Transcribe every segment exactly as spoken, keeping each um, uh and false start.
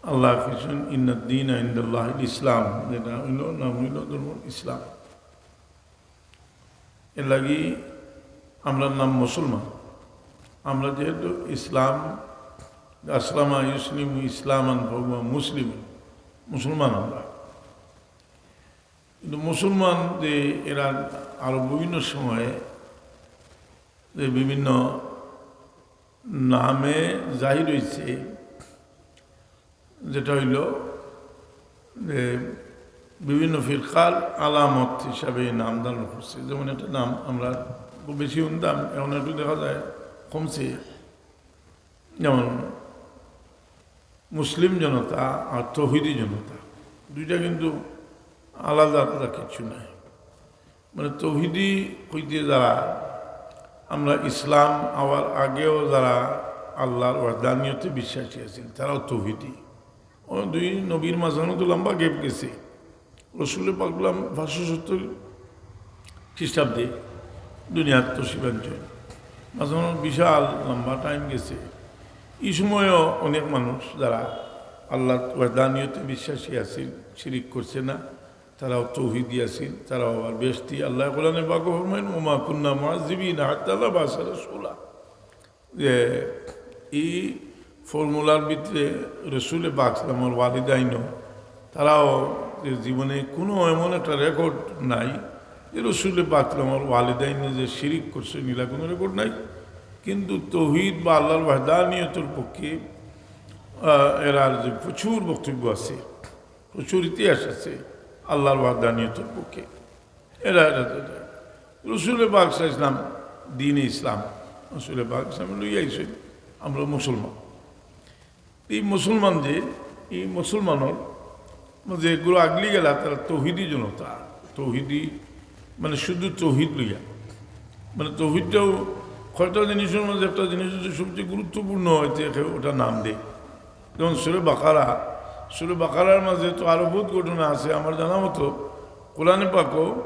আল্লাহ কইছইন, "ইন্নাদ দীনা ইনদাল্লাহিল ইসলাম", যেটা হইল, নাম হইল ধর্ম ইসলাম। এর লাগি আমরার নাম মুসলমান। আমরা যেহেতু ইসলাম, আসলামা ইউসলিমু ইসলামান ফাহুয়া মুসলিম, মুসলমান আমরা। কিন্তু মুসলমান যে এরা আরো বিভিন্ন সময়ে যে বিভিন্ন নামে জাহির হইছে, যেটা হইল যে বিভিন্ন ফিরকার আলামত হিসাবে এই নাম ধারণ করছে। যেমন একটা নাম আমরা খুব বেশি শুনতাম, এখন একটু দেখা যায় কমছে, যেমন মুসলিম জনতা আর তৌহিদি জনতা, দুইটা কিন্তু আলাদা আলাদা কিছু নাই। মানে তৌহিদি হইতে যারা, আমরা ইসলাম আওয়ার আগেও যারা আল্লাহর ওয়াহদানিয়তে বিশ্বাসী আছেন, তারাও তৌহিদি। ও দুই নবীর মাঝখানে তো লম্বা গ্যাপ গেছে। রসুল পাকলাম পাঁচশো সত্তর খ্রিস্টাব্দে দুনিয়াত তশরিফ আনছেন, মাঝখানে বিশাল লম্বা টাইম গেছে। এই সময়ও অনেক মানুষ যারা আল্লাহ ওয়াহদানিয়তে বিশ্বাসী আছেন, শিরিক করছে না, তারাও তৌহিদি আছেন, তারাও আবার বেহেশতি। আল্লাহ কোরআনে পাকে ফরমাইন, "ওমা কুন্না মুআযযিবিনা হাত্তা নাবআসা রাসূলা।" যে এই ফর্মুলার ভিতরে রসুল পাক সাল্লাল্লাহু আলাইহি ওয়াসাল্লামের ওয়ালিদাইনও, তারাও যে জীবনে কোনো এমন একটা রেকর্ড নাই যে রসুল পাক সাল্লাল্লাহু আলাইহি ওয়াসাল্লামের ওয়ালিদাইনে যে শিরিক করছে, এগুলা কোনো রেকর্ড নাই। কিন্তু তৌহিদ বা আল্লাহর ওয়াহদানিয়তের পক্ষে, আহ, এরার যে প্রচুর বক্তব্য আছে, প্রচুর ইতিহাস আছে আল্লাহর ওয়াহদানিয়তের পক্ষে। এরা, এরা, এরা। রসুল পাক সাল্লাল্লাহু আলাইহি ওয়াসাল্লাম, দ্বীনে ইসলাম, রসুল পাক সাল্লাল্লাহু আলাইহি ওয়াসাল্লাম লইয়া আইছেন, আমরা মুসলমান। এই মুসলমান যে, এই মুসলমানর মাঝে এগুলো আগলি গেলা, তারা তৌহিদি জনতা, তৌহিদি, মানে শুধু তৌহিদ লইয়া, মানে তৌহিদটাও কয়টা জিনিসের মাঝে একটা জিনিস হচ্ছে সবচেয়ে গুরুত্বপূর্ণ, হইতে কেউ ওটা নাম দেয়। যেমন সূরা বাকারা, সূরা বাকারার মাঝে তো আরো বহুত ঘটনা আছে। আমার জানা মতো কোরআনে পাকও,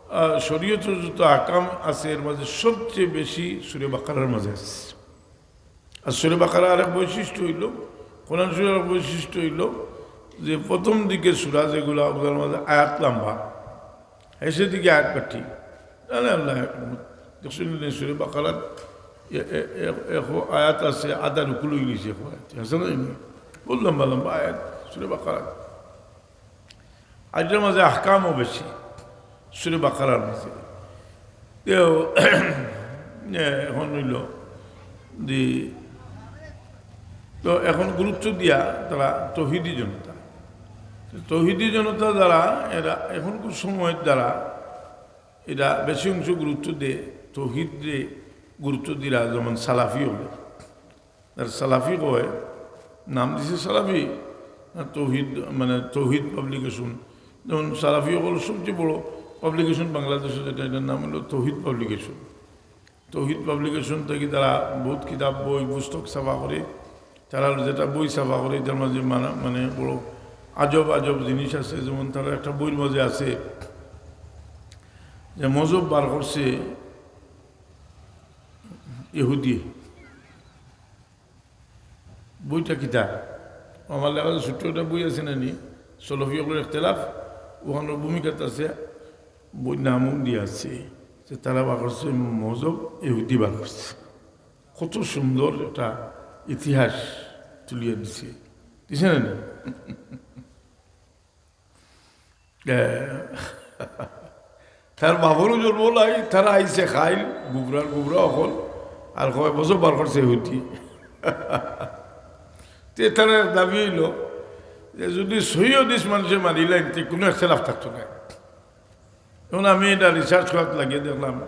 আহ, শরীয়তের যত আহকাম আছে, এর মাঝে সবচেয়ে বেশি সূরা বাকারার মাঝে আছে। আর সূরা বাকারা আরেক বৈশিষ্ট্য হইল, কোরআন শরীফের আরেক বৈশিষ্ট্য হইল যে প্রথম দিকে সূরা যেগুলা, ওগুলোর মাঝে আয়াত লম্বা, শেষের দিকে আয়াত কাটি। জানে আল্লাহ, দেখছেন নি, সূরা বাকারার এ-, এ-, এ-, এখো আয়াত আছে, আধা রুকু লই গেছে, এখো আয়াত আছে না? এমনি বহুত লম্বা লম্বা আয়াত সূরা বাকারার। আর এটার মাঝে আহকামও বেশি সূরা বাকারার মাঝে। তো, এ, এখন হইল যে, তো এখন গুরুত্ব দিয়া তারা তৌহিদি জনতা, তৌহিদি জনতা যারা, এরা এখন খুব সময় যারা এরা বেশি অংশ গুরুত্ব দেয়, তৌহিদরে গুরুত্ব দিরা, যেমন সালাফি হইল। আর সালাফি কয়, নাম দিছে সালাফি, আর তৌহিদ, মানে তৌহিদ পাবলিকেশন। যেমন সালাফি হইল সবচেয়ে বড় পাবলিকেশন বাংলাদেশে, যেটা, এটার নাম হলো তৌহিদ পাবলিকেশন। তৌহিদ পাবলিকেশন থেকে তারা বহুত কিতাব, বই, পুস্তক ছাপা করে। তারা যেটা বই ছাপা করে, এটার মাঝে মানা-, মানে বড় আজব আজব জিনিস আছে। যেমন তারা একটা বইর মাঝে আছে যে মজহব বার করছে ইহুদি। বইটা কিতা? আমার লেখা যে ছোট্ট একটা বই আছে না নি, সলফি অকলর ইখতিলাফ, ওখানর ভূমিকাত আছে, বই নামও দিয়া আছে যে তারা বার করছে মজহব ইহুদি বার করছে। কত সুন্দর একটা ইতিহাস তুলিয়া দিছে, দিছে না নি? এ, তার বাপরও জন্ম নাই, তারা আইছে খাইল, গুবরার গুবরা অকল, আর কয় বছর বার করছে ইহুদি। তে তারা দাবি হইল যে যদি সহি হাদিস মানুষে মানিলাইন, তে কোনো ইখতিলাফ থাকতো না। এখন আমি এটা রিসার্চ করাত লাগিয়া দেখলাম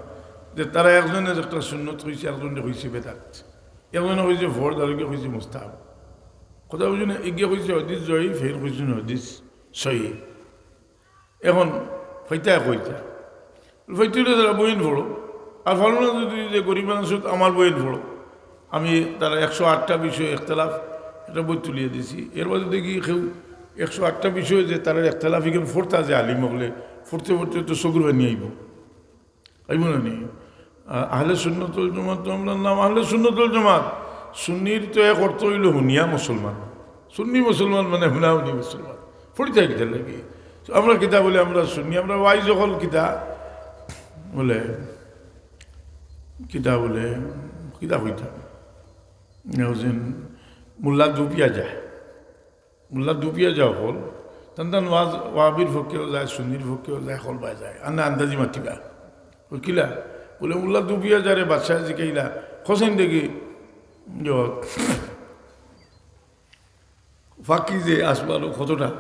যে তারা একজনে একটা সুন্নত কইছে, একজনে কইছে বেদাত, একজনে কইছে ফরজ, আর এগিয়ে কইছে মুস্তাহাব। কথা বুঝি না, এগিয়ে কইছে হাদিস জয়ীফ, ফের কইছে হাদিস সহি। এখন ফাইতা কইতা, ফাইতে হইলে তারা বইন পড়ো, আর ফালনা যদি যে গরিব মানুষ আমার বইন পড়ো, আমি তারা একশো আটটা বিষয়ে একতলাফ, একটা বই তুলিয়া দিছি। এর বাদে দেখি কেউ একশো আটটা বিষয়ে যে তারা একতলাফ, এখানে ফোরতা যে আলিম হকলে, ফোরতে ফোরতে তো সগুর বানিয়ে আইব, আইব না নি? আ-, আহলে সুন্নত ওয়াল জামাত তো আমরার নাম আহলে সুন্নত ওয়াল জামাত। সুন্নির তো এক অর্থ হইল হুনিয়া মুসলমান, সুন্নি মুসলমান মানে হুনাহুনি মুসলমান। পরিচয় কিতা লাগে? আমরা কিতা বলে আমরা সুন্নি, আমরা ওয়াইজ অকল কিতা বলে, কিতা বলে, কিতা কইতাম? মোল্লা দুপিয়া যায়, মোল্লা দুপিয়া যা অকল, তান তান ওয়াজ ওয়াহাবির পক্ষেও যায়, সুন্নির পক্ষেও যায়, অকল বায় যায়, আন্না আন্দাজি মাতিবা। ওই কিলা? বলে, মোল্লা দুপিয়া যারে বাদশায় জিকাইলা, হোসেন দেখি, ইয়ো, ফাকি যে আসমানো কতটা?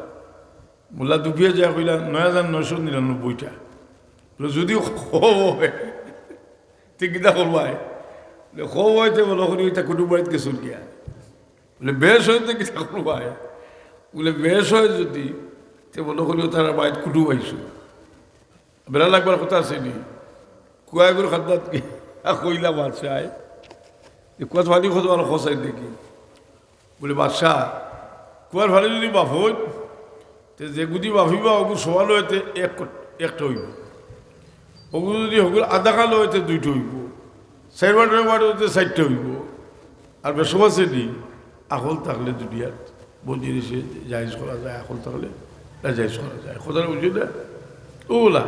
মোল্লা দুপিয়া যায় কইলা, নয় হাজার নয়শো নিরানব্বইটা। বলে, যদি কম অয়, তে কিতা করবায়? বলে, কম অয় তে মনো করি ইতা কুটুম বাড়িত গেছইন গিয়া। বলে, বেশ অয় তে কিতা করবায়? বলে, বেশ অয় যদি, তে মনো করি তারা বাড়িত কুটুম আইছইন। বেড়া লাগবার কথা আছে নি? কুয়াগুর খাদ্দাত কি? কইলা বাদশায়, যে কুয়াত পানি কত ভালো খসাই দেখি। বলে, বাদশা, কুয়ার পানি যদি বাফইন, তে যেগুদি বাফিবা, ওগু সমান অইতে এক, একটা অইবো। ওগু যদি হগুর আধা কাল অইতে দুইটা অইবো। চাইরবার, চাইরবার অইতে চাইরটা অইবো। আর বেশম আছে নি, আকল থাকলে দুনিয়াত বউত জিনিসে জায়েজ করা যায়, আকল থাকলে না জায়েজ করা যায়। কথাটা বুঝলি না? ওলা,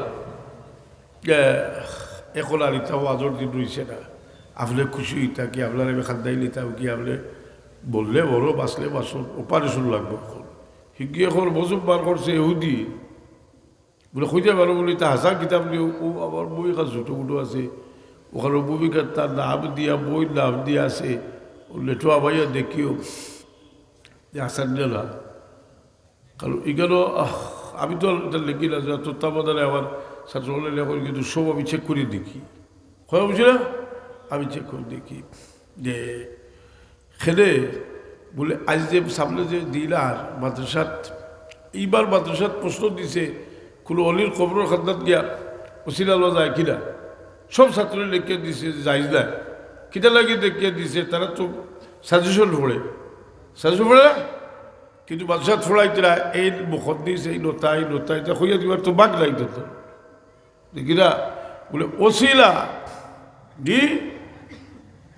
এ, এখন আর ইতা ওয়াজর দিন রইছে না। আপনে খুশি অইতা কি, আপনার আমি খান্দাই নিতাম কি, আপনে বললে বলো, বাঁচলে বাঁচো, অপারেশন লাগবো এখন। হিগিয়ে এখন মজুব বার করছে ইহুদি। বলে, কইতে পারো বলে, তা হাছা কিতাব নিয়ে, ও আবার বই কাজ ছোটো মোটো আছে, ওখানে ভূমিকা তার নাম দিয়া, বই নাম দিয়া আছে, ও লেটো আবাইয়া দেখিও, যে আসার না। কারণ এখানে, আহ, আমি তো এটা লিখি না, যে তত্ত্বাবধানে আমার ছাত্র হলে লেখক, কিন্তু সব আমি চেক করে দেখি। হয় বুঝি না? আমি চেক করে দেখি যে খেলে বলে, আজ যে সামনে যে দিলার মাদ্রাসাত, এইবার মাদ্রাসাত প্রশ্ন দিছে, কোনো অলির কবরর খান্দাত গিয়া ওসিলা লওয়া যায় কিনা? সব ছাত্র লেখিয়া দিছে যে যাইজ না। কিতা লাগি দেখিয়া দিছে, তারা তো সাজেশন পড়ে, সাজেশন পড়ে না? কিন্তু মাদ্রাসাত পড়াইতরা এই মুখদ্দিস, এই নতা, এই নতা, এটা কইয়া দিবার তো বাক নাই তো। দেখি না? বলে, ওসিলা, জি,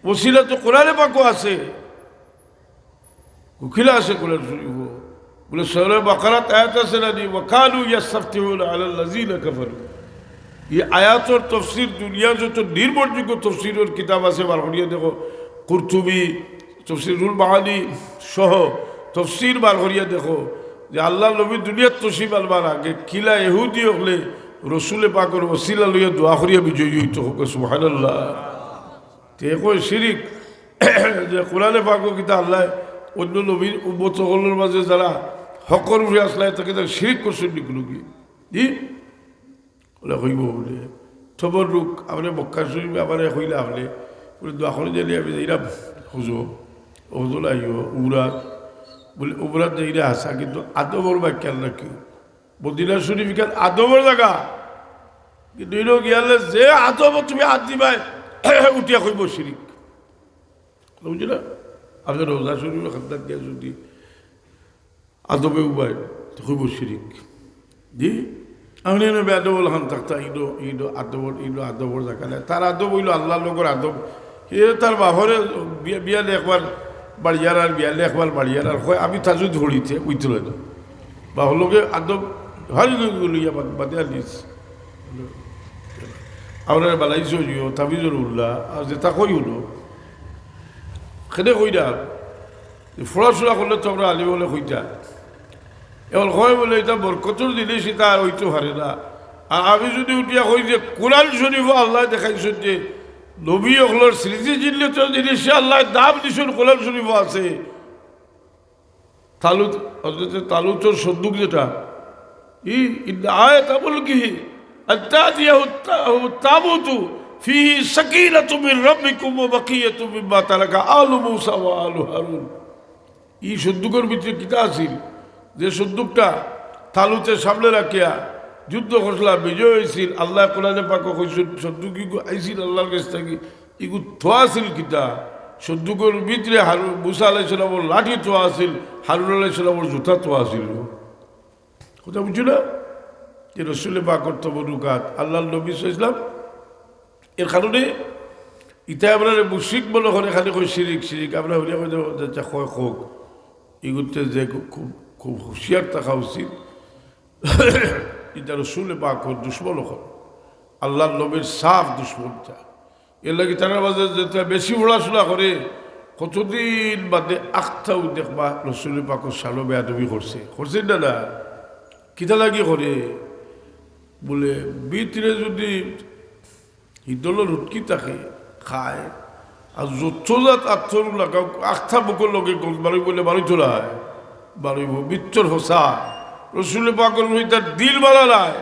ওসিলা তো কোরআনে পাকও আছে। উকিলা আছে কোরআন শরীফও। বলে, সূরা বাকারাত আয়াত আছে না নি? "ওয়া কানু ইয়াস্তাফতিহুনা আলাল্লাযিনা কাফারু।" এই আয়াতর তফসির দুনিয়ার যত নির্ভরযোগ্য তফসিরর কিতাব আছে, বার করিয়া দেখো, কুরতুবী, তফসিরুল মাআনি সহ তফসির বার করিয়া দেখো যে আল্লাহর নবী দুনিয়াত তশরিফ আনবার আগে কিলা ইহুদি অকলে রসুলে পাকর ওসিলা লইয়া দোয়া করিয়া বিজয়ী অইতো। কউক্কা সুবহানাল্লাহ। তে কয় শিরিক যে কোরআনে পাকো কিতা আল্লাহ অন্য নবীর উম্মত অকলর মাঝে যারা হকর উপরে আছলা, তাকে তারা শিরিক করছইন নি কুনু কি? জি? বলে, কইবো বলে, তবররুক, আপনে মক্কা শরীফে আমারে কইলা আপনে, বলে, দোয়া করি দিলে আমি যাইরাম হুজু, হুজু আইও, উমরাত, বলে, উমরাত যাইরা হাছা, কিন্তু আদবর বাক্য আল্লাহ কি? মদিনা শরীফ ইখান আদবর জাগা, কিন্তু ইনো গিয়ালে যে আদব তুমি আত দিবায়, উঠিয়া কইবো শিরিক। বুঝলি না? আপনে রওজা শরীফর খান্দাত গিয়া যদি আদবে উবায়, তে কইবো শিরিক। জি? আপনে এনে বেআদব অকলখান থাকতা, ইনো, ইনো আদবর, ইনো আদবর জাগা নাই। তার আদব অইলো আল্লাহর লগর আদব। এ তার বাপরে বিয়া-, বিয়ানে একবার বাড়িয়ার আর বিয়ানে একবার বাড়িয়ার আর কয়, "আমি তাজুদ পড়িতে, উইতে লয় না।" বাপর লগে আদব হারি গই গেল, ইয়া বাদ, বাদে আর নিস। আমরা বালাইছো জিও, তাবিজর উল্লা, আর যেটা কই হলো, খেদে কই না। পড়াশোনা করলে তো আমরা আলিম অকলে কইতা। এখন কয় বলে, "এটা বরকতর জিনিস, এটা আর অইতো পারে না।" আর আমি যদি উঠিয়া কই যে কোরআন শরীফও আল্লায় দেখাইছইন যে নবী অকলর স্মৃতি চিহ্নিত জিনিসে আল্লায় নাম দিছইন, কোরআন শরীফও আছে। তালুত, হযরতে তালুতর সন্দুক যেটা, ই, ইন্না আয়াতা মুলকিহি আন তাতিয়াহুত তা-, তাবুতু ফিহি সাকিনাতুম মির রাব্বিকুম ওয়া বাকিয়াতুম মিম্মা তারাকা আলু মূসা ওয়া আলু হারুন। ই সন্দুকর ভিতরে কিতা আছিল? যে সন্দুকটা তালুতে সামনে রাখিয়া যুদ্ধ করছিলা, বিজয় অইছিল, আল্লায় কোরআনে পাকো কইছইন, সন্দুক ইগু আইছিল আল্লাহর কাছ থাকি, ইগু থোয়া আছিল কিতা? সন্দুকর ভিতরে হারু-, মূসা আলাইহিস সালামর লাঠি থোয়া আছিল, হারুন আলাইহিস সালামর জুতা থোয়া আছিল। কথা বুঝছো না? যে রসুলে পাকর তবরুকাত, আল্লাহর নবী সাল্লাল্লাহু আলাইহি ওয়াসাল্লাম এর কারণে ইতা আমরারে মুশরিক মনে করে, খালি কয় শিরিক, শিরিক। আমরা হইলে কই দেব, যে যা কয় কউক। ইগুতে যে খুব, খুব হুঁশিয়ার থাকা উচিত। ইটা রসুলে পাকর দুশমন অকল, আল্লাহর নবীর সাফ দুশমন ইটা। এরলাগি তারার মাঝে যেটা বেশি পড়াশোনা করে, কতদিন বাদে আখতাউ দেখবা রসুলে পাকর শানো বেয়াদবি করছে, করছে না, না? কিতা লাগি করে? বলে, ভিতরে যদি হিদলর হুটকি থাকে, খায়, আর যত জাত আত্তর লাগাও, আখতা বুকর লগে গন্ধ বারই বলে বারই তোলায়, বারইব, ভিতর ফসা। রসুলে পাকর লগে তার দিল বালা নায়,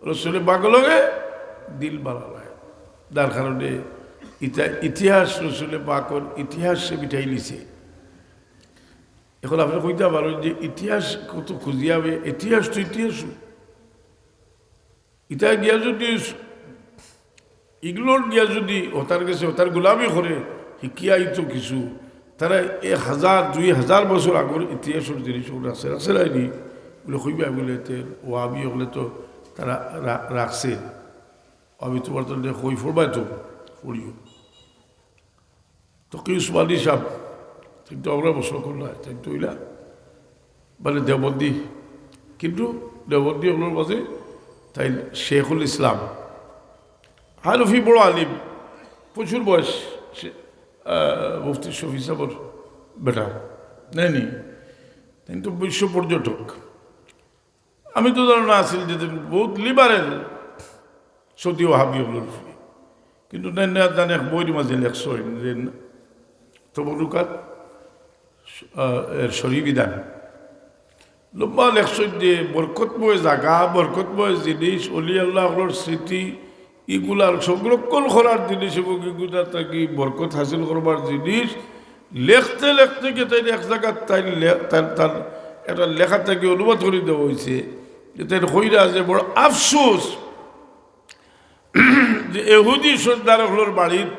রসুলে পাকর লগে দিল বালা নায়। যার কারণে ইটা ইতিহাস, রসুলে পাকর ইতিহাস সে মিটাই নিছে। এখন আপনি কইতা পারেন যে ইতিহাস কত খুঁজিয়া হবে, ইতিহাস তো ইতিহাস। ইটা গিয়া যদি ইংল্যান্ড গিয়া যদি ওতার গেছে ওতার গোলামি করে, হিকিয়া আইতো কিছু, তারা এক হাজার, দুই হাজার বছর আগর ইতিহাসর জিনিস ওগুলো আছে, আছে নাইনি? বলে, কইবা বলে, তে ওয়াবি হলে তো তারা রা-, রাখছে। আমি তোমার তো কই ফরমাই তো পড়িও। তকি উসমানী সাহেব, কিন্তু আমরা মুসলমান নয়, তাই তো অইলা, মানে, দেওবন্দি, কিন্তু দেওবন্দি অকলর মাঝে তাইন শেখুল ইসলাম, হানফি বড় আলিম, প্রচুর বয়স, সে, আহ, মুফতি শফি সাহেবর বেটা, নাইনি? তাইন তো বিশ্ব পর্যটক। আমি তো ধারণা আছিল যে তাইন বহুত লিবারেল সৌদি ওয়াহাবি অকলর উপরে। কিন্তু তাইন না জানে এক বইর মাঝে লেখছইন যে তবরুকাত, আহ, এর শরী বিধান। লম্বা লেখছইন যে বরকতময় জাগা, বরকতময় জিনিস, অলি আল্লাহ অকলর স্মৃতি, ইগুলার সংরক্ষণ করার জিনিস এবং ইগুলা থাকি বরকত হাসিল করবার জিনিস। লেখতে লেখতে গিয়া তাইন এক জাগাত তাইন লে-, তান, তান একটা লেখা থাকি অনুবাদ করি দেওয়া অইছে, যে তাইন কইরা যে বড় আফসোস যে এহুদি সর্দার অকলর বাড়িত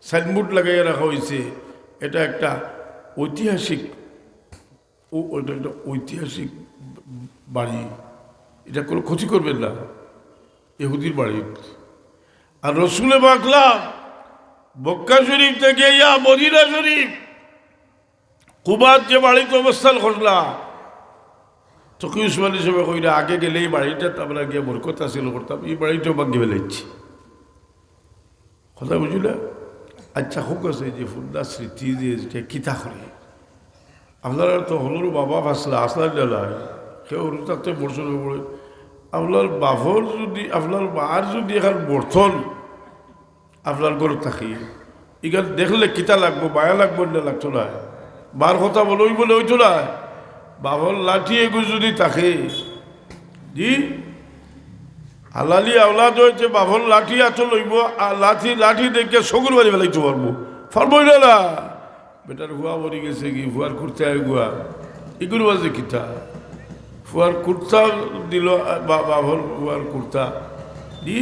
সাইনবোর্ড লাগাইয়া রাখা অইছে, এটা একটা ঐতিহাসিক, ও, ওটা একটা ঐতিহাসিক বাড়ি, এটা কোনো ক্ষতি করবেন না, এহুদির বাড়িত। আর রসুলে পাকলা মক্কা শরীফ থাকি ইয়া মদিনা শরীফ কুবাত যে বাড়িত অবস্থান করলা, তকি উসমানী সাহেব কইরা, আগে গেলে এই বাড়িটাত আমরা গিয়া বরকত হাসিল করতাম, এই বাড়িটাও ভাঙ্গি ফেলাইছি। কথা বুঝলা? আচ্ছা, হোক আছে যে ফুলদা স্মৃতি যে যেটা কিতা করে, আপনারা তো হকলর বাবা ফাসলা, আসলা দিলা, কেউ হুরু থাকতে বর্ষণ পড়ে, আপনার বাফর যদি, আপনার মার যদি এখন বর্তন আপনার ঘরো থাকি, ইখান দেখলে কিতা লাগবো? মায়া লাগবো না লাগতো না? মার কথা বলে অইবো না অইতো না? বাফর লাঠি এগু যদি থাকে, জি, হালালি আওলাদ অইতে বাফর লাঠি আতো লইবো, আর লাঠি, লাঠি দেখিয়া চকুর পানি ফালাইতো পারবো, পারবো না, না? বেটার ফুয়া মরি গেছে গি, ফুয়ার কুর্তা এগুয়া, ইগুর মাঝে কিতা? ফুয়ার কুর্তা দিল, বা-, বাফর ফুয়ার কুর্তা দি।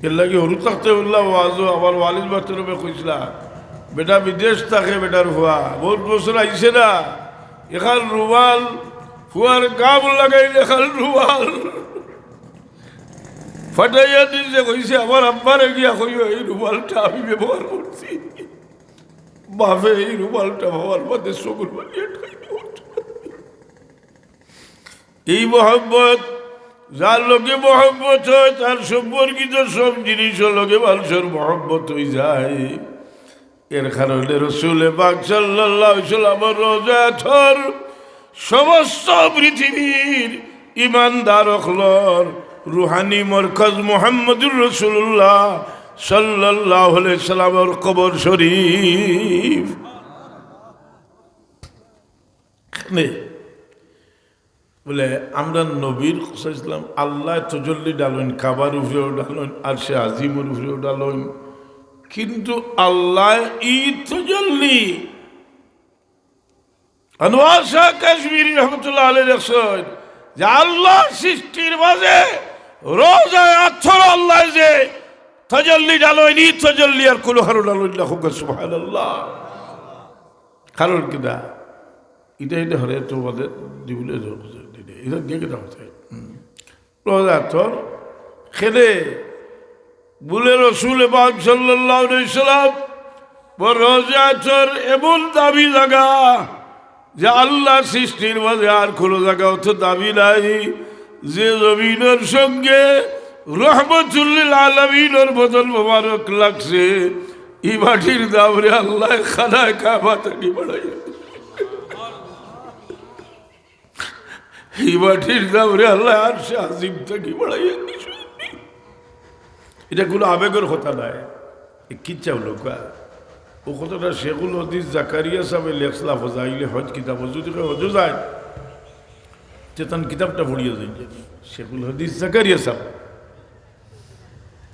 এরলাগি হুরু থাকতে হুনলাম ওয়াজো, আমার ওয়ালিদ মাস্টরে কইছলা, বেটা বিদেশ থাকে, বেটার ফুয়া বহুত বছর আইছে না, এখান রুমাল, ফুয়ার গাম লাগাইল এখান রুমাল ফাটাইয়া দিছে, কইছে, আমার আব্বারে গিয়া কইও, এই রুমালটা আমি ব্যবহার করছি। বাফে এই রুমালটা বাবার মাঝে চকুর পানি আটকাইতে পারতো না। এই মহব্বত, যার লগে মহব্বত হয়, তার সম্পর্কিত সব জিনিসর লগে মানুষর মহব্বত অই যায়। এর কারণে রসুলে পাক সাল্লাল্লাহু আলাইহি ওয়াসাল্লামর রওজা আতহর সমস্ত পৃথিবীর ইমানদার অকলর রুহানি মরকজ মুহাম্মদুর রাসূলুল্লাহ সাল্লাল্লাহু আলাইহি সাল্লামর কবর শরীফ। এখানে বলে, আমরা নবীর সাল্লাল্লাহু আলাইহি ওয়াসাল্লাম আল্লায় তজল্লি ডালইন, কাবার উপরেও ডালইন, আরশে আজিমর উপরেও ডালইন, কিন্তু আল্লায় ই তজল্লি আনোয়ার শাহ কাশ্মীরি রহমতুল্লাহ আলাইহি লেখছইন যে আল্লাহর সৃষ্টির মাঝে রওজায়ে আতহর আল্লায় যে তজল্লি ডালইন, ই তজল্লি আর কোনো কারো ডালইন না। হোক সুবহানাল্লাহ। কারণ কিতা? ইটা, ইটা হরে তো বাদে দিবলে, ইটা দিয়ে কিতা হতে? হুম। রওজায়ে আতহর খেদে বলে রসুলে পাক সাল্লাল্লাহু আলাইহি সাল্লাম ও রওজা আতহর এমন দামি জাগা, যে আল্লাহ সৃষ্টির মাঝে আর কোনো জাগা অত দামি নাই। যে জমিনর সঙ্গে রহমতুল্লিল আলামিনর বদন মোবারক লাগছে, ই মাটির দামরে আল্লাহ খানায় কাবা থাকি বাড়াইয়া, ই মাটির দামরে আল্লাহ আরশে আজিম থাকি বাড়াইয়া দিছে। ইটা কোনো আবেগর কথা নায়, এ কিচ্ছা অইলো। ও কথাটা শেখুল হাদিস জাকারিয়া সাবে লেখলা ফজাইলে হজ কিতাব, যদি কেউ হজো যায়, তে তান কিতাবটা পড়িয়া যায়। শেখুল হাদিস জাকারিয়া সাব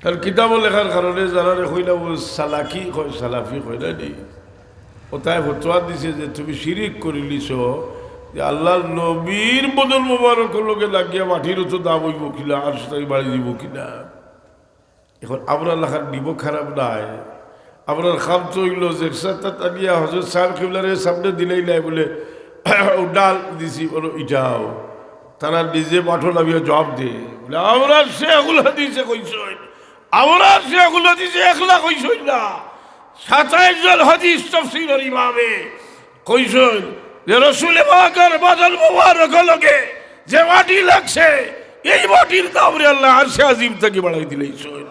তার কিতাবো লেখার কারণে যারারে কইলা ও সালাকি কয়, সালাফি কয় না নি, ও তাই ফতোয়া দিছে যে তুমি শিরিক করিলিছো, যে আল্লাহর নবীর বদন মোবারকর লগে লাগিয়া মাটির অত দাম অইবো কিনা, আরশ থাকি বাড়ি দিবো কিনা। এখন আমরার লাখান নিব খারাপ নায়। আমরার কাম তো অইলো যে একসাথে তানিয়া হজরত সাহেব কিবলারে সামনে দিলাই নাই বলে, ও ডাল দিছি, বলো ইটাও। তারা নিজে মাঠো নামিয়া জবাব দে। বলে, আমরার শেখুল হাদিসে কইছইন, আমরার শেখুল হাদিসে একলা কইছইন না, সাতাইশ জন হাদিস তফসিরর ইমামে কইছইন যে রসুলে পাকর বদন মোবারকর লগে যে মাটি লাগছে, এই মাটির দামরে আল্লাহ আরশে আজিম থাকি বাড়াই দিলাইছইন।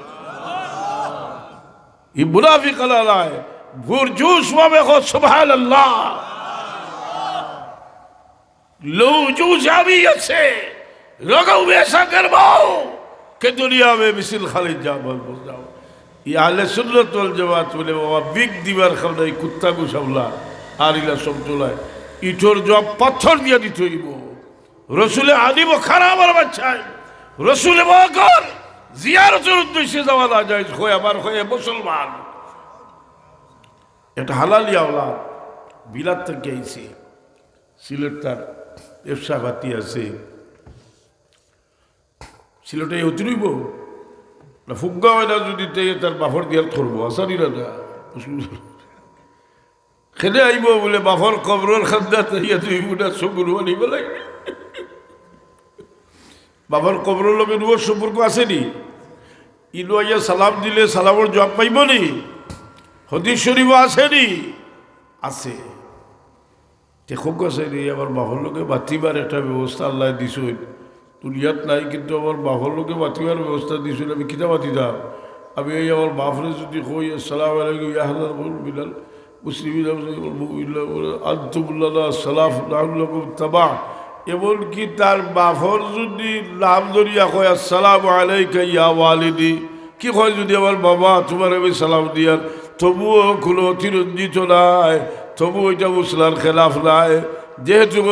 ই মুনাফিক আলালায় ভুর জুস ভাবে কও, সুবহানাল্লাহ। لو جو جامی سے رگوں میں سا گرماؤ کہ دنیا میں مثل خالد جاں بر بر جاؤ। ই আহলে সুন্নাত ওয়াল জামাত বলে, বাবা, বিগ দিবার খাওয়া নাই, কুত্তা গুসাবলা, আর ইলা সব তোলায়। ইটর জবাব পাথর দিয়া দিতে অইবো। রসুলে আনিব খারাপ আর বাচ্চায়। রসুলে বকর জিয়ারতর উদ্দেশ্যে যাওয়া না যায়, কয় আমার কয় মুসলমান। একটা হালালি আওলাদ, বিলাত থাকি আইছে। সিলেট তার ব্যবসা পাতি আছে। সিলেটে অতি রইব না, ফুগ্গা হয় না যদি, তে তার বাফর দিয়ার করবো, আসানি না না। খেদে আইব বলে বাফর কবরর খান্দাত আইয়া দুই মুঠা সগুরু আনিব লাগে। বাফর কবরর লগে রুহর সম্পর্ক আছে নি? ইনো আইয়া সালাম দিলে সালামর জবাব পাইব নি? হাদিস শরীফ আছে নি? আছে। তে খোক আছে নি, আমার বাফর লগে বাতিবার একটা ব্যবস্থা আল্লাহ দিছইন। দুনিয়াত নাই, কিন্তু আমার বাফর লগে বাতিবার ব্যবস্থা দিছইন। আমি কিতা বাতিতাম? আমি এই আমার বাফরে যদি কই, "আসসালামু আলাইকুম ইয়া আহলাল কওম মিনাল মুসলিমিন ওয়াল মুমিনিন, আনতুম লানা সালাফ, নাহনু লাকুম তাবা।" এমনকি তার বাফর যদি নাম ধরিয়া কয়, "আসসালামু আলাইকা ইয়া ওয়ালিদি", কি কয় যদি আমার বাবা, তোমার আমি সালাম দিয়ার, তবুও কোনো অতিরঞ্জিত নাই, তবুও এটা মুসলার খেলাফ নাই। যেহেতু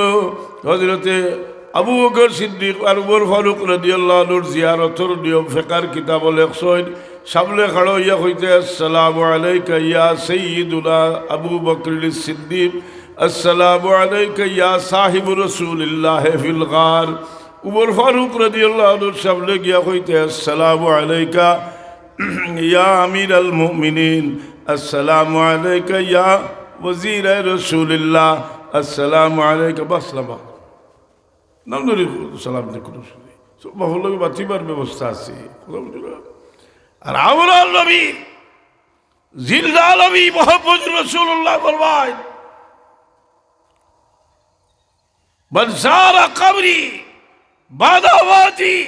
হযরতে আবু বকর সিদ্দিক আর উমর ফারুক রাদিয়াল্লাহু আনহুর জিয়ারতর নিয়ম ফেকার কিতাব লেখছইন, সামনে খাড়া হইয়া কইতে, "আসসালামু আলাইকা ইয়া সাইয়্যিদুনা আবু বকরিন সিদ্দিক, আসসালামু আলাইকা ইয়া সাহিবু রাসূলিল্লাহি ফিল গার।" উমর ফারুক রাদিয়াল্লাহু আনহুর সামনে গিয়া কইতে, "আসসালামু আলাইকা ইয়া আমিরাল মুমিনিন, আসসালামু আলাইকা ইয়া ওয়াজিরা রাসূলিল্লাহ, আসসালামু আলাইকা।" বাস, লাম্বা। নাম ধরি সালাম দিয়ে কোনো শুনে। তো বাফর লগে বাতিবার ব্যবস্থা আছে। কথা বুঝো না? আর আমরার নবী, জিন্দা নবী মোহাম্মদ রাসূলুল্লাহ ফরমায়, "من زار قبري بعد وفاتي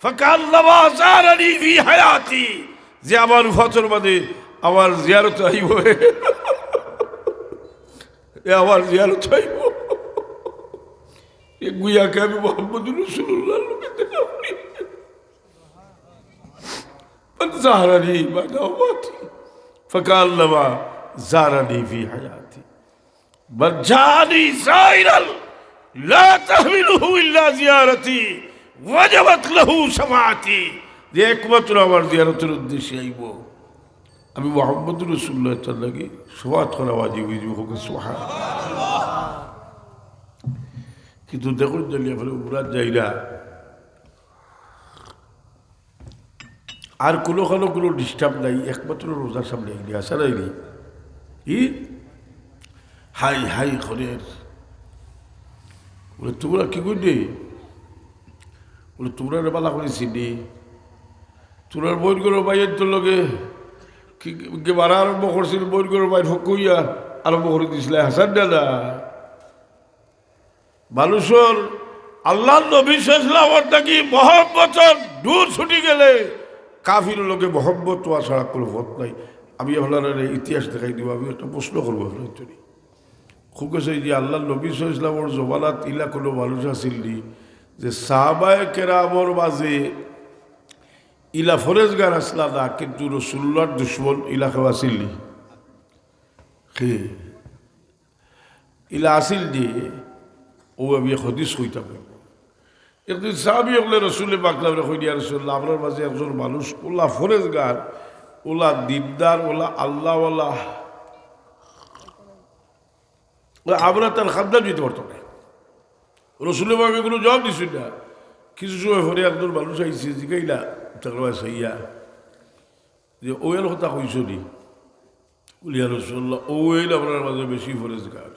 فكأنما زارني في حياتي।" যে আমার ওফাতর বাদে আমার জিয়ারত আইব, এ আমার জিয়ারত আইব, এ গুয়াকে আমি মোহাম্মদ রাসূলুল্লাহর লগে দেখা করি। من زارني بعد وفاتي فكأنما زارني في حياتي। من جاءني زائرا لا تحمله إلا زيارتي وجبت له شفاعتي। যে একমাত্র আমার জিয়ারতর উদ্দেশ্যে আইব, আমি মোহাম্মদ রাসূলুল্লাহ তার লাগি শাফাআত করা ওয়াজিব হয়ে যাবে। হোক সুবহান। কিন্তু দেখো, জানি আপনি উমরাত যাইরা, আর কোনো কারো কোনো disturb নাই, একমাত্র রোজার সামনে আইলে আসা নাই রে। কি? হাই হাই করের। বলে, "তোমরা কি করবে?" বলে, "তোমরা রে বালা করে চিনি। তোমরা বইন করো ভাইয়ের তো লগে কি, কি মারা আরম্ভ করছিল, বইন ঘরর বাইর ফক্কইয়া আরম্ভ করি দিছিল, হাছা না? মানুষর আল্লাহর নবী সাল্লাল্লাহু আলাইহি ওয়াসাল্লাম থাকি মহব্বতর দূর ছুটি গেলে কাফির লগে মহব্বত অওয়া ছাড়া কুনু পথ নাই। আমি আপনারারে ইতিহাস দেখাই দিমু, আমি একটা প্রশ্ন করমু আপনারার তনে। খুব গেছে যে আল্লাহর নবী সাল্লাল্লাহু আলাইহি ওয়াসাল্লামর জমানাত ইলা কুনু মানুষ আছিল নি যে সাহাবায়ে কেরামর মাঝে ইলা ফরেজগার আছলা না, কিন্তু রসুলুল্লাহর দুশমন ইলা কেউ আছিল নি? কে? ইলা আছিল যে, অউ আমি এক হাদিস কইতাম। একদিন সাহাবী অকলে রসুলে পাক সাল্লাল্লাহু আলাইহি ওয়াসাল্লামরে কইন, "ইয়া রাসূলুল্লাহ, আপনার মাঝে একজন মানুষ অলা ফরেজগার, অলা দিনদার, অলা আল্লাহওয়ালা।" অলা আমরা তার খান্দান দিতে পারতো না। রসুলে পাকে কুনু জবাব দিছইন না। কিছু সময় পরে একজন মানুষ আইছে, জিগাইলা, তার কাছে আইয়া, যে, "অউ এন কথা কইছো নি?" বলে, "ইয়া রাসূলুল্লাহ, অউ এন আপনার মাঝে বেশি ফরেজগার।"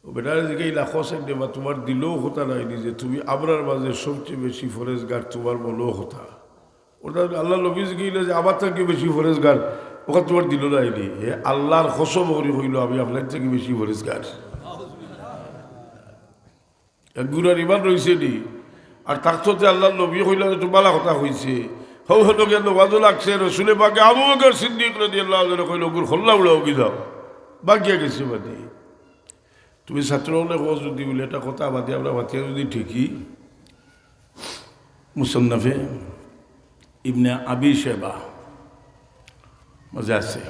অউ বেটারে জিগাইলা, "কও চাইন দে বা, তুমার দিলো কথা নায় নি যে তুমি আমরার মাঝে সবচেয়ে বেশি ফরেজগার, তুমার মনো কথা।" অর্থাৎ আল্লাহর নবী জিগাইলা যে, "আমার থাকি বেশি ফরেজগার, অখান তুমার দিলো নায় নি?" হে আল্লাহর কসম করি কইলো, "আমি আপনার থাকি বেশি ফরেজগার।" এক গুড়ার ইমান রইছে নি? আর থাকতে আল্লাহর নবী কইলা যে, "তুমি ভালা কথা কইছে।" হউ হনো গিয়া নমাজও লাগছে, রসুলে পাকে আবু বকর সিদ্দিক রাদিয়াল্লাহু আনহুরে কইলা, "অগুর খল্লা উড়াও গি যাও।" বাগিয়া গেছে বাদে। তুমি ছাত্র অকলে কও যদি বলে এটা কথা বাদে আমরা মাতিয়া যদি ঠিকই মুসান্নাফে ইবনে আবি শেবা মাঝে আছে।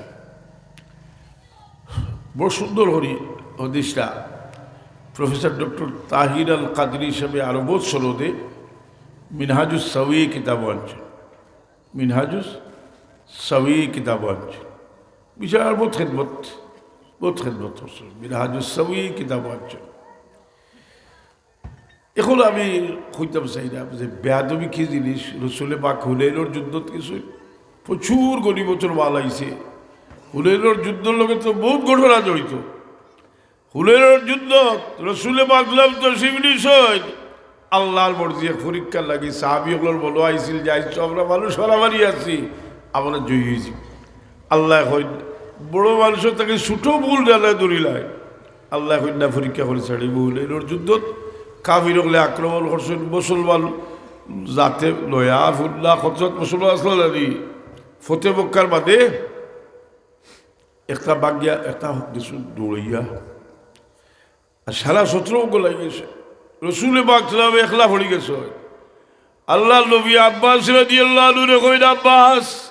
বড় সুন্দর করি হাদিসটা প্রফেসর ডক্টর তাহির আল কাদরি সাহেবে আরো বউত সনদে মিনহাজুস সাওয়ি কিতাব আনছইন। মিনহাজুস সাওয়ি কিতাব আনছইন। বিশাল বউত খেদমত, বউত খেদমত করছইন। মিনহাজুস সাওয়ি কিতাব আনছইন। এখন আমি কইতাম চাইরাম যে বেয়াদবি কি জিনিস, রসুলে পাক হুনাইনর যুদ্ধত গেছইন, প্রচুর গনিমতর মাল আইছে। হুনাইনর যুদ্ধর লগে তো বউত ঘটনা জড়িত। হুনাইনর যুদ্ধত রসুলে পাক তশরিফ নিছইন, আল্লাহর মর্জি এক পরীক্ষার লাগি। সাহাবী অকলর মনো আইছিল যে আইজ তো আমরা মানুষ মারামারি আছি, আমরা জয়ী অইছি। আল্লায় কইন, বড় মানুষর থাকি ছোট ভুল জানে ধরিলায়। আল্লায় কইন না, পরীক্ষা করি ছাড়িমু। হুনাইনর যুদ্ধত কাফির অকলে আক্রমণ করছইন, মুসলমান যাতে নয়া ফুল্লা খতরত মুসলমান আছলা না নি, ফতে মক্কার বাদে একটা বাগিয়া, একটা কিছু দৌড়াইয়া, আর সারা সতর গলাই গেছে। রসুলে পাক সাল্লাল্লাহু আলাইহি ওয়াসাল্লাম একলা পড়ি গেছইন। আল্লাহর নবী আব্বাস রাদিয়াল্লাহু আনহুরে কইন, "আব্বাস,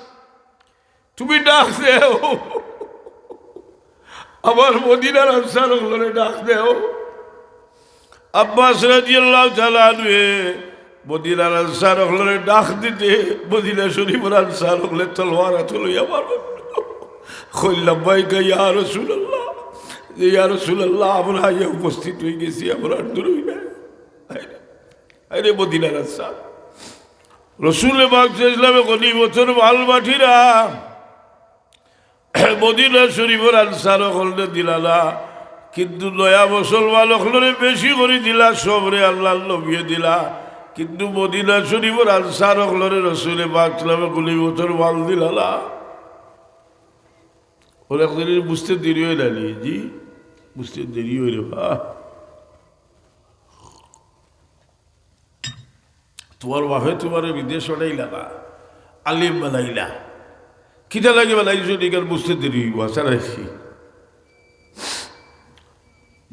তুমি ডাক দেও, আমার মদিনার আনসার অকলরে ডাক দেও।" আব্বাস রাদিয়াল্লাহু তাআলা আনহুয়ে মদিনার আনসার অকলরে ডাক দিতে, মদিনা শরীফর আনসার অকলে তলোয়ার আতো লইয়া মারইন। কইন, "লাব্বাইকা ইয়া রাসূলুল্লাহ।" যে, "ইয়া রাসূলুল্লাহ, আমরা আইয়া উপস্থিত অই গেছি, আমরা আর দূরই না।" আরে মদিনার আনসার। রসুলে পাক সাল্লাল্লাহু আলাইহি ওয়াসাল্লামে গনিমতর মাল বাটিরা মদিনা শরীফর আনসার অকলরে দিলা না, কিন্তু নয়া মুসলমান অকলরে বেশি করি দিলা, সবরে আল্লাহর নবিয়ে দিলা। কিন্তু মদিনা শরীফর আনসার অকলরে রসুলে পাক সাল্লাল্লাহু আলাইহি ওয়াসাল্লামে গনিমতর মাল দিলা না। অউ এক জিনিস বুঝতে দেরি অয় না নি, জি? বুঝতে দেরি অয় রে বা। তুমার বাপে তুমারে বিদেশ পাঠাইলা না, আলিম বানাইলা। কিতা লাগি বানাইছইন, ইখান বুঝতে দেরি অইবো, আশা রাখছি।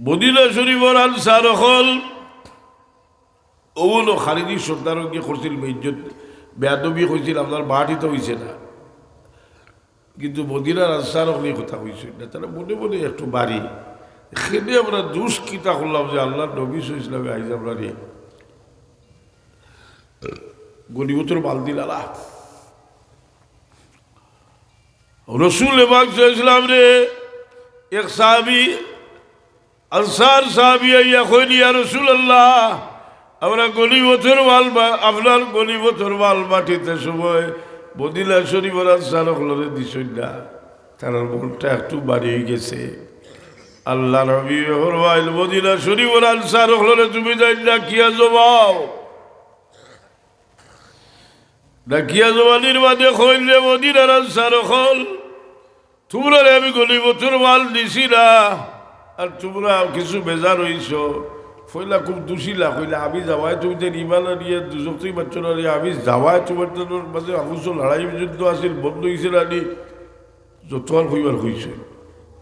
মদিনা শরীফর আনসার অকল, অগুলো খারিজি সর্দার অকলে করছিল, বেইজ্জত, বেয়াদবি কইছিল, আপনার বাহাটিতে অইছে না। কিন্তু মদিনার আনসার অকলে কথা কইছইন না, তারা মনে মনে একটু বাড়ি। এখানে আমরা দুষ কিতা করলাম যে আল্লাহর নবী সাল্লাল্লাহু আলাইহি ওয়াসাল্লামে আইজ আমরারে গনিমতর মাল দিলা না। রসুলে পাক সাল্লাল্লাহু আলাইহি ওয়াসাল্লামরে এক সাহাবী আনসার সাহাবী আইয়া কইন, "ইয়া রাসূলুল্লাহ, আমরা গনিমতর মাল বা-, আপনার গনিমতর মাল বাটিতে সময় মদিনা শরীফর আনসার অকলরে দিছইন না, তারার মনটা একটু বাড়ি অই গেছে।" আল্লাহর নবী ফরমাইন, "মদিনা শরীফর আনসার অকলরে তুমি যাইন না, কিয়া জমাও?" ডাকিয়া জবানির মাঝে কইল, "রে মদিনার আনসার অকল, তুমরারে আমি গনিমতর মাল দিছি না, আর তুমরা কিছু বেজার অইছো।" পয়লা খুব দুষিলা, কইলা, "আমি যাওয়ায় তুমি যে ইমান আনিয়া দুজক তুই বাচ্চা না রে, আমি যাওয়ায় তোমার তানোর মাঝে আবুসো লড়াই যুদ্ধ আছিল, বন্ধ অইছে না নি?" যতবার কইবার কইছে,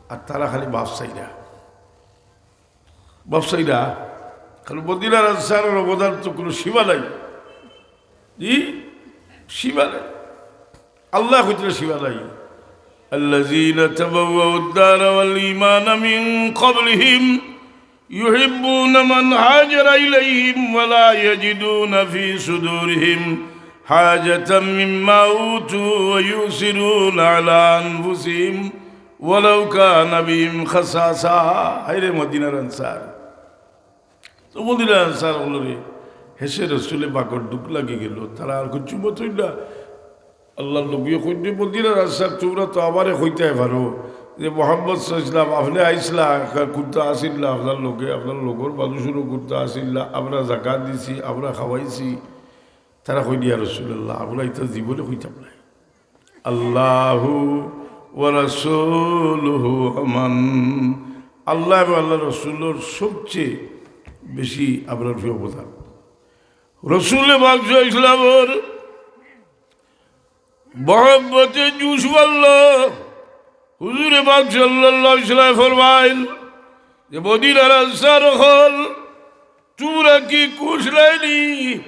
আর তারা খালি মাফ চাইরা। ব্যবসায়ীরা, কারণ মদিনার আনসারের অবদান তো কোনো সীমা নাই। জি, সীমা নাই। আল্লাহ কইতরা সীমা নাই। الذين تبوأوا الدار والإيمان من قبلهم يحبون من هاجر إليهم ولا يجدون في صدورهم حاجة مما أوتوا ويؤثرون على أنفسهم ولو كان بهم خصاصة। হায়রে মদিনার আনসার। তো মদিনার আনসার অকলরে হেষে রসুলে পাকর দুখ লাগি গেল, তারা আর কিচ্ছু মতই না। আল্লাহর নবীয়ে কইন, "মদিনার আনসার, তুমরা তো আমারে কইতায় পারো যে মোহাম্মদ সাল্লাল্লাহু আলাইহি ওয়াসাল্লাম, আপনে আইছলা, কুন্তা আসিল্লা আপনার লগে, আপনার লগর মানুষরও কুন্তা আসিল্লা, আমরা জাকাত দিছি, আমরা খাওয়াইছি।" তারা কইন, "ইয়া রাসূলুল্লাহ, আমরা ইতা জীবনে কইতাম নায়।" আল্লাহু ওয়া রাসূলুহু আমান। আল্লাহ এবং আল্লাহর রাসূলর সবচেয়ে বেশি আমরার উপরে অবদান। রসুলে পাক সাল্লাল্লাহু আলাইহি ওয়াসাল্লামর মহব্বতে জোশ বাড়ল। হুজুরে পাক সাল্লাল্লাহু আলাইহি ওয়াসাল্লাম ফরমাইল যে, "মদিনার আনসার অকল, তুমরা কি খুশ নায়নি?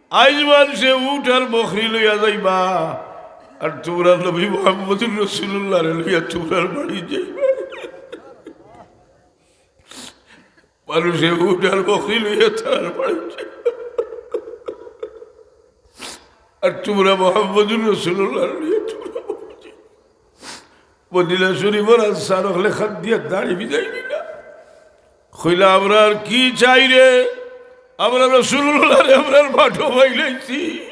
আইজ মানষে উট আর বকরি লইয়া যাইবা, আর তুমরা নবী মুহাম্মদুর রাসূলুল্লাহরে লইয়া তুমরার বাড়ি যাইবা।" মানষে উট আর বকরি লইয়া তারার বাড়ি যাইবা, আর তুমরা মুহাম্মদুর রাসূলুল্লাহরে লইয়া তুমরা বাড়ি যাইবা। মদিনা শরীফর আনসার অকলে খান দিয়া দাড়ি ভিজাই দিলা। কইলা, "আমরা আর কি চাই রে? আমরা রাসূলুল্লাহরে আমরার বাটো পাইলাইছি।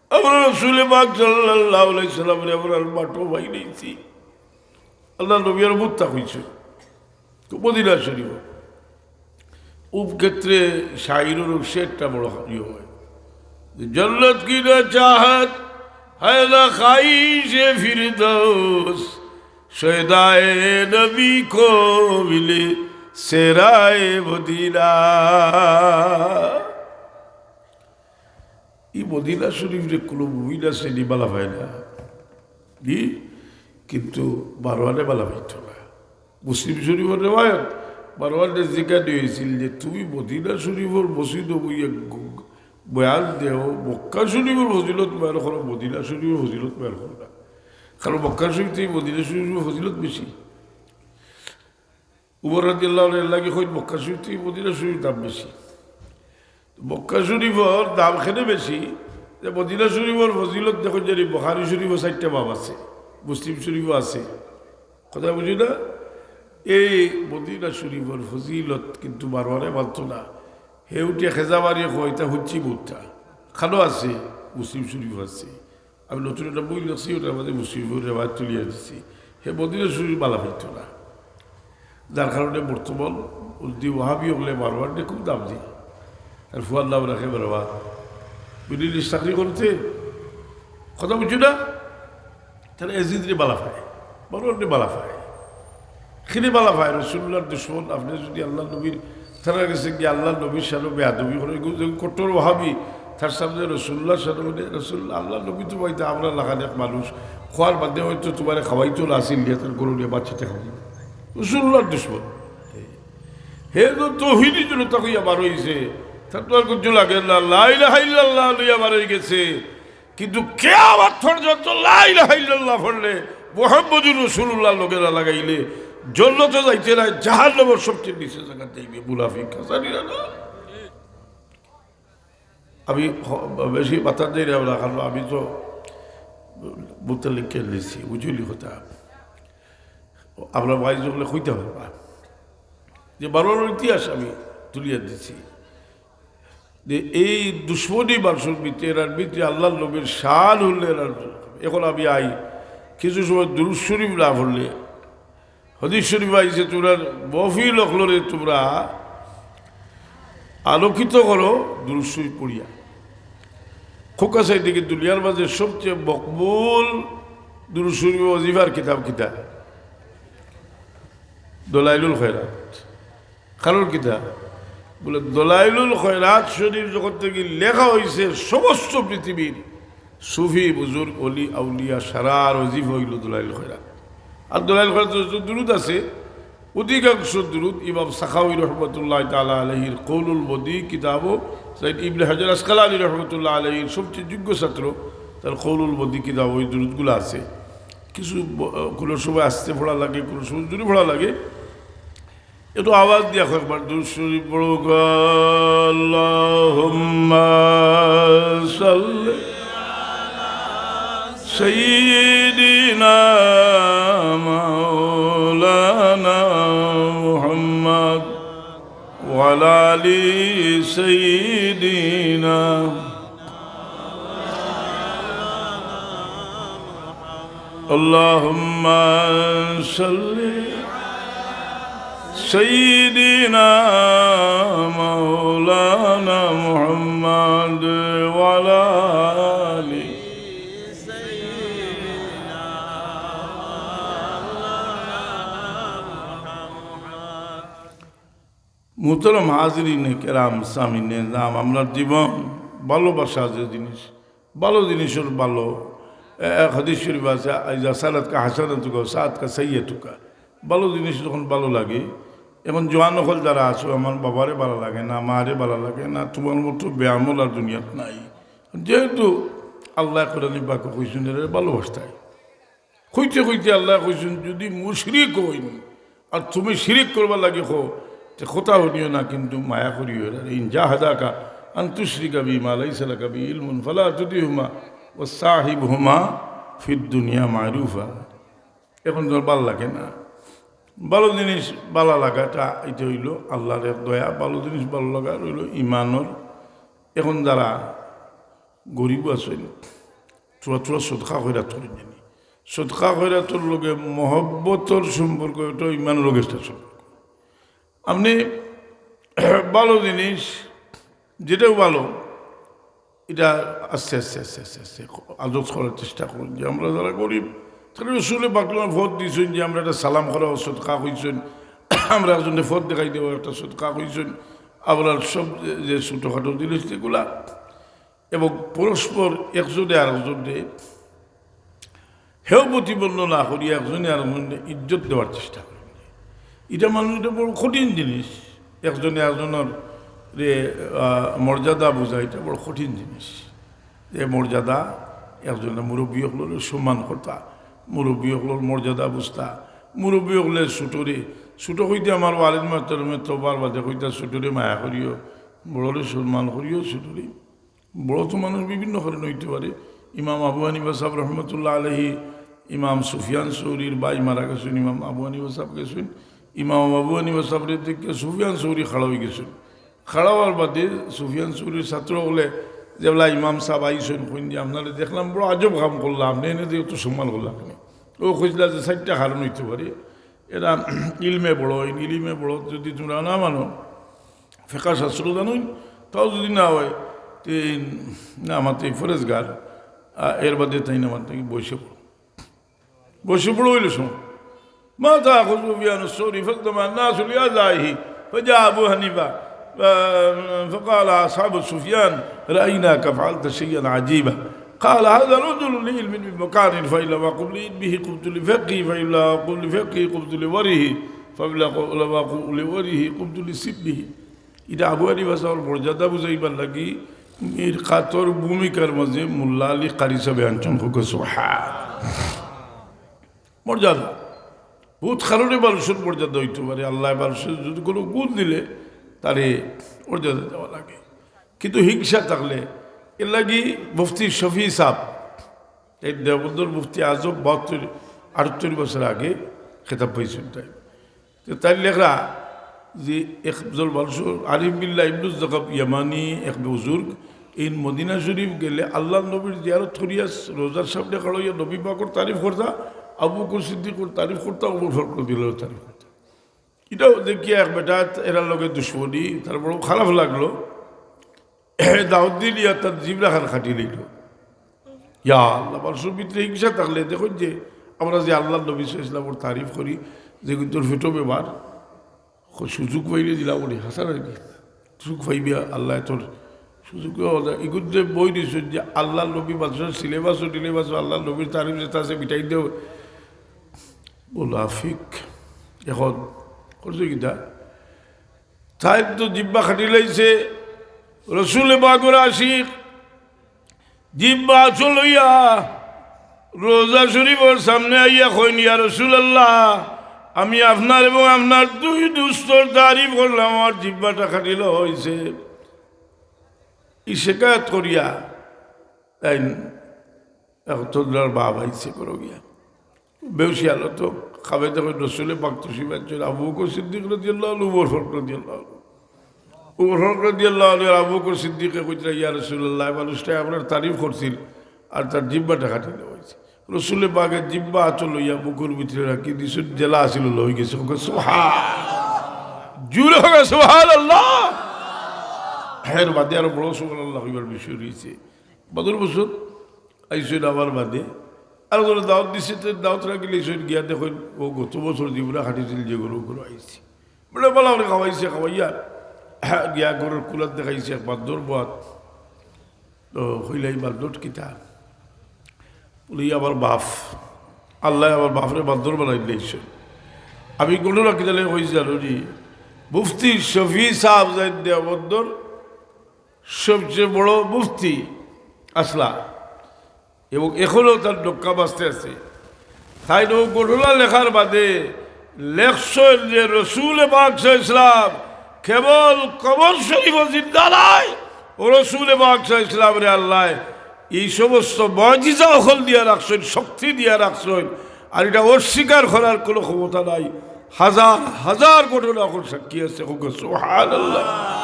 আমরা রাসূলে পাক সাল্লাল্লাহু আলাইহি ওয়াসাল্লামরে আমরার বাটো পাইলাইছি।" আল্লাহর নবী আর মুত্তা কইছে। তো মদিনা শরীফ, উপ ক্ষেত্রে শাইরর সে একটা বড় ইয়ে হয় যে, "জন্নত কি না চাহত হ্যায় না খাইশে ফিরদৌস, শয়দায়ে নবী কো মিলে সেরায়ে মদিনা।" ই মদিনা শরীফরে কোনো মুমিন আছে নি বালা পায় না। জি, কিন্তু মারওয়ানে বালা পাইতো না। মুসলিম শরীফর রেওয়ায়ত, মারওয়ানে জিজ্ঞাসা হয়েছিল যে, "তুমি মদিনা শরীফর মসজিদো বইয়া গ-, বয়ান দেও, মক্কা শরীফর ফজিলত বয়ান করো, মদিনা শরীফর ফজিলত বয়ান করো না।" কারণ মক্কা শরীফ থেকে মদিনা শরীফর ফজিলত বেশি। উমর রাদিয়াল্লাহু আনহু এর লাগি কইন, "মক্কা শরীফ থেকে মদিনা শরীফর দাম বেশি।" মক্কা শরীফর দাম কেনে বেশি, যে মদিনা শরীফর ফজিলত দেখো, যে বুখারী শরীফো চাইরটা বাব আছে, মুসলিম শরীফো আছে। কথা বুঝি না? এই মদিনা শরীফর ফজিলত কিন্তু মারওয়ানে মানতো না। হে উঠে খেজা মারিয়া কয়, "ইতা হুনছি মুত্তা।" খানো আছে, মুসলিম শরীফো আছে। আমি নতুন একটা বই লেখছি, ওটার মাঝে মুসলিমর রেওয়ায়ত তুলিয়া দিছি। হে মদিনা শরীফ বালা পাইতো না, যার কারণে বর্তমান যদি ওয়াহাবি অকলে মারওয়ানরে খুব দাম দেয়, তার ফুয়ার নাম রাখে মারওয়ান। মিডিল ইস্ট চাকরি করতে, কথা বুঝছো না? তারা এজিদরে বালা পায়, মারওয়ানরে বালা পায়। কেনে বালা পায়? রসুলুল্লাহর দুশমন। আপনে যদি আল্লাহর নবীর, তারার গেছে গিয়া আল্লাহর নবীর শানো বেয়াদবি করে, এগুলো যে কট্টর ওয়াহাবি, তার সামনে রসুলুল্লাহর শানো বলে, "রসুলুল্লাহ, আল্লাহর নবী তো পাইতা, আমরা লাখান এক মানুষ, খোয়ার বাদে হয়তো তুমারে খাওয়াইতো না, আসিল নিয়ে তার গরু নিয়ে বাচ্চাতে খাওয়াই।" রসুলুল্লাহর দুশমন। হে তো তৌহিদি জনতা কইয়া বার হইছে, তার তো আর কিচ্ছু লাগে না, লা ইলাহা ইল্লাল্লাহ লইয়া বার হয়ে গেছে। কিন্তু কিয়ামত পর্যন্ত লা ইলাহা ইল্লাল্লাহ পড়লে, মুহাম্মদুর রাসূলুল্লাহর লগে না লাগাইলে, জন্নতো যাইতে নায়, জাহান্নামর সবচেয়ে নিচে জায়গাত যাইবে। মুনাফিক খাসানি না, না। আমি হ-, বেশি মাথা দেই না, কারণ আমি তো মুতালিক কে নিছি, বুঝলি কথা। আমরা ভাই যখন কইতে পারবা যে বারোর ইতিহাস আমি তুলিয়া দিছি। যে এই দুশমনি মানুষর ভিতরে, এরার ভিতরে আল্লাহর নবীর শান হলে এরার, এখন আমি আই, কিছু সময় দুরূদ শরীফ না পড়লে, হাদিস শরীফ আইছে, "তোমরা মহফিল অকলরে তোমরা আলোকিত করো দুরূদ শরীফ পড়িয়া।" খোকা সাইদি কি দুনিয়ার মাঝে সবচেয়ে মকবুল দুরুদ শরীফ ওজিফার কিতাব কিতা? দলাইলুল খয়রাত। কারণ কিতা? বলে, দলাইলুল খয়রাত শরীফ যখন থেকে লেখা হইছে, সমস্ত পৃথিবীর সুফি, বুজুর্গ, অলি, আউলিয়া সারার ওজিফা হইল দলাইলুল খয়রাত। আর দলাইলুল খয়রাত যত দুরুদ আছে, অধিকাংশ দুরুদ ইমাম সাখাউই রহমতুল্লাহ তাআলা আলাইহির কৌলুল বদী কিতাবও, সাইদ ইবনে হাজার আসকালানী রহমতুল্লাহ আলাইহির সবচেয়ে যোগ্য ছাত্র, তার কৌলুল বদী কিতাব, ওই দুরুদগুলো আছে। কিছু ব-, কোনো সময় আস্তে পড়া লাগে, কোনো সময় জোরে পড়া লাগে। একটু আওয়াজ দিয়া কয়েকবার দুরুদ শরীফ পড়ো গো। আল্লাহুম্মা সাল্লি সাইয়্যিদিনা মাওলানা মুহাম্মদ ওয়া আলা আলি সাইয়্যিদিনা। اللهم صل سيدنا مولانا محمد وعلى آل মোহতরম হাজিরিনে কেরাম, সামিনে নাম, আমরার জীবন ভালোবাসা যে জিনিস, ভালো জিনিসর ভালো। এ-, এক হাদিস শরীফ আছে, "ইজা সালাতকা হাসানাতুকা ওয়া সাআতকা সাইয়্যাতুকা।" ভালো জিনিস যখন ভালো লাগে, এখন জোয়ান অকল যারা আছো, আমার বাবারে ভালো লাগে না, মারে ভালো লাগে না, তোমার মতো বেআমল আর দুনিয়াত নাই। যেহেতু আল্লায় কোরআনে পাকো কইছইন, এরারে ভালোবাসতায়। কইতে কইতে আল্লায় কইছইন, যদি মুশরিক অইন আর তুমি শিরিক করবার লাগি কও, তে কথা হুনিও না, কিন্তু মায়া করিও এরারে। إن جاهداك أن تشرك بي ما ليس لك به علم فلا تطعهما وصاحبهما في الدنيا معروفا। এখন তোমার ভালা লাগে না, ভালো জিনিস ভালা লাগাটা, এটা হইল আল্লাহর এক দয়া। ভালো জিনিস ভালো লাগা হইল ইমানর। এখন যারা গরিব আছইন, থুড়া থুড়া সদকা খয়রাত করইন জানি। সদকা খয়রাতর লগে মহব্বতর সম্পর্ক, এটা ইমানর লগে একটা সম্পর্ক। আপনি ভালো জিনিস, যেটাও ভালো, এটা আস্তে আস্তে আস্তে আস্তে আস্তে আদত করার চেষ্টা করইন। যে আমরা যারা গরিব, তারা রসুলে পাকলমা পথ দিছইন, যে আমরা একটা সালাম করা সদকা কইছইন, আমরা একজনরে পথ দেখাই দেওয়া একটা সদকা কইছইন, আমরা সব যে, যে ছোটোখাটো জিনিস যেগুলা, এবং পরস্পর একজনে আরেকজনরে হেয় প্রতিপন্ন না করিয়া একজনে আরেকজনরে ইজ্জত দেওয়ার চেষ্টা করইন। এটা মানুষ, এটা বড় কঠিন জিনিস। একজনে আরেকজনর রে, আহ, মর্যাদা বুঝা, এটা বড় কঠিন জিনিস। যে মর্যাদা, একজনে মুরব্বী অকলরে সম্মান করতা, মুরব্বী অকলর মর্যাদা বুঝতা, মুরব্বী অকলে ছোটরে, ছোট কইতে আমার ওয়ালিদ মোহতরমে তো বারবার কইতা, ছোটরে মায়া করিও, বড়রে সম্মান করিও, ছোটরে বড় তো মানুষ বিভিন্ন কারণে হইতে পারে। ইমাম আবু হানিফা সাহেব রহমতুল্লাহ আলাইহি, ইমাম সুফিয়ান সৌরির ভাই মারা গেছইন, ইমাম আবু হানিফা সাহেব গেছইন, ইমাম আবু হানিফা সাহেবরে দেখে সুফিয়ান সৌরি খাড়া হয়ে গেছইন। খাড়া হওয়ার বাদে সুফিয়ান সৌরির ছাত্র অকলে যেবলা ইমাম সাহেব আইছইন, কইন যে, "আপনারে দেখলাম, বড় আজব কাম করলা, আপনে এনে দিয়ে অত সম্মান করলা কেনে?" ও কইছিলা যে চাইরটা কারণ হইতে পারে, এরা ইলমে বড়, ইলমে বড় যদি তোমরা না মানো, ফেকা শাস্ত্র জানইন, তাও যদি না হয়, তে না, আমার তো এই ফরেজগার, আ, এর বাদে তাইন আমার থাকি বইসে পড়ো। বইসে পড়ো হইল সময়। ما تأخذ سفيان الثوري فاجتمع الناس لأذائه، فجاء أبو حنيفة، آ، فقال أصحاب سفيان: رأيناك فعلت شيئا عجيبا. قال: هذا رجل لعلم بمكان، فإن لم أقم به قمت لفقهه، فإن لم أقم لفقهه قمت لورعه، فإن لم أقم لورعه قمت لسنه। এটা আবু হানিফা সাহেবর মর্যাদা বুঝাইবার লাগি মিরকাতর ভূমিকার মাঝে মোল্লা আলী কারি সাহেব আনছইন, কউক্কা সুবহান। মর্যাদা। বহুত কারণে মানুষর মর্যাদা হইতে পারে। আল্লায় মানুষরে যদি কোনো গুণ দিলে, তারে মর্যাদা দেওয়া লাগে। কিন্তু হিংসা থাকলে, এর লাগি মুফতি শফি সাহেব, এই দেওবন্দর মুফতি আজম বাহাত্তর, আটাত্তর বছর আগে খেতাব পাইছইন তাইন। তো তাইন লেখরা যে একজন মানুষ আরিফ বিল্লাহ ইবনুজ জাকাব ইয়ামানি এক বুজুর্গ, এই মদিনা শরীফ গেলে আল্লাহর নবীর জিয়ারত করিয়া রোজার সামনে খাড়া হইয়া নবী পাকর তারিফ করতা, আবু বকর সিদ্দিকর তারিফ করতা, ওমর ফারুক রাদিয়াল্লাহু তারিফ করতা। এটাও দেখিয়া এক বেটা, এরার লগে দুশমনি, তার বড় খারাপ লাগলো। দাউদ দিলিয়া তার জিব্বা খান কাটি লইল। ইয়া আল্লাহ, মানুষর ভিতরে হিংসা থাকলে দেখইন যে আমরা যে আল্লাহর নবী সাল্লাল্লাহু আলাইহি ওয়াসাল্লামর তারিফ করি, যে কিন্তু ফটো বেমার, সুযোগ পাইলে দিলা বলি, হাসান আর কি। সুযোগ পাইবি আল্লাহ তোর সুযোগ। ইগুদ্দে বই দিছইন যে আল্লাহর নবী মাদ্রাসার সিলেবাসও টিলেবাসও আল্লাহর নবীর তারিফ যেটা আছে মিটাই দেও। মুনাফিক। এখন করছে কিতা? তাই তো জিব্বা খাটি লাইছে, রসুলে পাকর আশিক, জিব্বা আছো লইয়া রোজা শরীফর সামনে আইয়া কইন, "ইয়া রাসূলুল্লাহ, আমি আপনার এবং আপনার দুই দুস্তর তারিফ করলাম, আমার জিব্বাটা খাটিল হইছে।" ই শিকায়ত করিয়া তাই এখন তোর বাবা ইচ্ছে করো গিয়া। বেউসি আলো তো খাবে দেখো রসুলে পাক তো শিবাচ্ছেন আবু বকর সিদ্দিক রাদিয়াল্লাহু আনহু, উমর ফারুক রাদিয়াল্লাহু আনহু। উমর ফারুক রাদিয়াল্লাহু আনহু আর আবু বকর সিদ্দিকে কইতরা, "ইয়া রাসূলুল্লাহ, মানুষটা আপনার তারিফ করছিল আর তার জিব্বাটা কাটি দেওয়া হয়েছে।" রসুলে পাকে জিব্বা আতো লইয়া বুকুর ভিতরে রাখি দিছইন, জেলা আছিল লই গেছে। ওকে সুবহান। জুরে হবে সুবহানাল্লাহ। এর বাদে আরো বড় সুবহানাল্লাহ কইবার বিষয় রয়েছে। বদর বছর আইসইন আমার বাদে। আর ওগুলো দাওয়াত দিছে, তো দাওয়াত রাখিলে আইসইন গিয়া দেখইন, ও গত বছর জিব্বা কাটিছিল যে গরু, গরু আইছে। বলে, "বালা করে খাওয়াইছে, খাওয়াইয়া গিয়া গরুর কুলাত দেখাইছে এক বান্দর বত।" তো কইলা, "ই বান্দর কিতা?" বলে, "ই আমার বাপ, আল্লাহ আমার বাপরে বান্দর বানাই দিলাইছে।" আমি ঘটনা কিতা লাগি কইছি জানো নি? মুফতি শফি সাহেব যাইন দেওবন্দর সবচেয়ে বড় মুফতি আসলা, এবং এখনো তার ডক্কা বাঁচতে আছে। তাইন ও ঘটনা লেখার বাদে লেখছইন যে রসুলে পাক সাল্লাল্লাহু আলাইহি ওয়াসাল্লাম কেবল কবর শরীফো জিন্দা নাই, ও রসুলে পাক সাল্লাল্লাহু আলাইহি ওয়াসাল্লামরে আল্লাহ এই সমস্ত মুজিজা অকল দিয়া রাখছইন, শক্তি দিয়া রাখছইন, আর এটা অস্বীকার করার কোনো ক্ষমতা নাই। হাজার হাজার ঘটনা অকল সাক্ষী আছে। সুবহানাল্লাহ।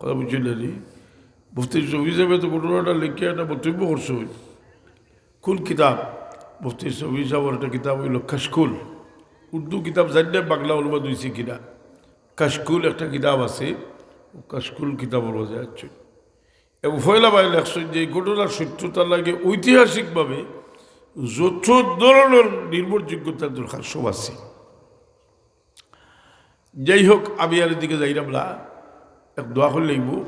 কথা বুঝলেন নি? মুফতি শফি সাহেবে তো ঘটনাটা লেখিয়া একটা বক্তব্য করছইন। কোন কিতাব? মুফতি শফি সাহেবর একটা কিতাব অইল কাশকুল। উর্দু কিতাব জানি না বাংলা অনুবাদ অইছে কিনা। কাশকুল একটা কিতাব আছে, ও কাশকুল কিতাবর মাঝে আছে। এবং পয়লা বায় লেখছইন যে এই ঘটনার সত্যতার লাগি ঐতিহাসিকভাবে যত ধরনের নির্ভরযোগ্যতার দরকার সব আছে। যাই হোক, আমি আর এদিকে যাইরাম না, এক দোয়া করি লইমু।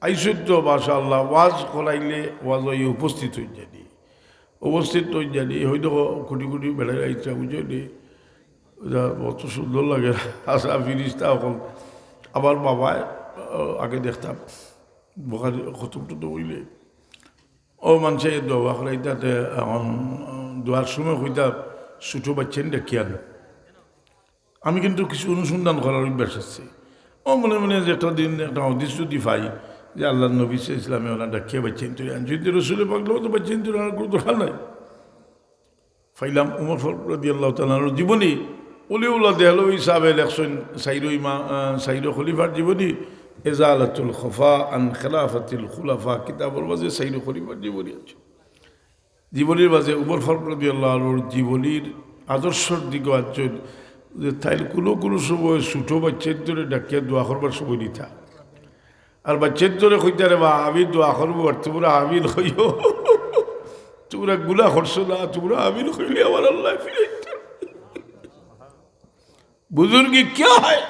আইসইন তো মাশাআল্লাহ, ওয়াজ করাইলে ওয়াজ অইয়া উপস্থিত অইন জানি, উপস্থিত অইন জানি, হয়তো কোটি কোটি বেড়াই আইতা, বুঝছইন নি? ওটা অত সুন্দর লাগে। আচ্ছা, ফিরিস্তা অকল। আমার বাবায়, আহ, আগে দেখতাম, বুখারি খতম টতম অইলে, ও মানষে দোয়া করাইতা, তে এখন দোয়ার সময় কইতা, "ছোট বাচ্চাইন ডাকিয়া আনো।" আমি কিন্তু কিছু অনুসন্ধান করার অভ্যাস আছে। ও মনে মনে যে একটা দিন একটা হাদিস যদি পাই যে আল্লাহর নবী সাল্লাল্লাহু আলাইহি ওয়াসাল্লামে ওনার ডাকিয়া বাচ্চাইন তৈরি আনছে, যদি রসুলে পাক লোক তো বাচ্চাইন তৈরি আনার কোনো দরকার নাই। পাইলাম উমর ফারুক রাদিয়াল্লাহু তাআলা আনহুর জীবনী, অলিউল্লাহ দেহলভী সাহেবে লেখছইন, চাইরো ইমা-, আহ, চাইরো খলিফার জীবনী, ইজালাতুল খফা আন খিলাফাতিল খুলাফা কিতাবর মাঝে চাইরো খলিফার জীবনী আছে। জীবনীর মাঝে উমর ফারুক রাদিয়াল্লাহু আনহুর জীবনীর আদর্শর দিকে আনছইন যে তাইন কোনো কোনো সময় ছোট বাচ্চাইন্তরে ডাকিয়া দোয়া করবার সময় নিতা। আর বাচ্চাইন্তরে কইতা, "রে বা, আমি দোয়া করবো, আর তোমরা আমিন কইও।" তোমরা গুনাহ করছো না, তোমরা আমিন কইলে আমার আল্লাহ ফিরাইতা। বুজুর্গি কিয়া হয়?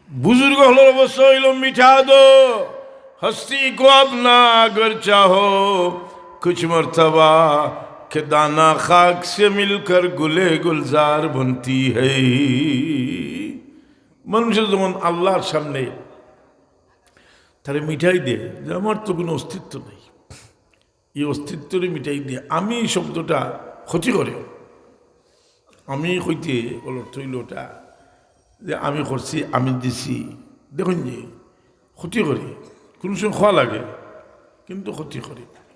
বুজুর্গ অকলর অবস্থা অইল, "মিঠা দো হস্তি কো আপনা অগর চাহো, কুছ মর্তবা কে দানা খাক সে মিলকর গুলে গুলজার বনতি হ্যায়।" মানুষে যখন আল্লাহর সামনে তারে মিঠাই দেয় যে, "আমার তো কোনো অস্তিত্ব নাই।" এই অস্তিত্বরে মিটাই দিয়া আমি শব্দটা ক্ষতি করে। আমি কইতে অর্থ অইল ওটা যে আমি করছি, আমি দিছি। দেখইন যে ক্ষতি করে, কোনো সময় খোয়া লাগে, কিন্তু ক্ষতি করে।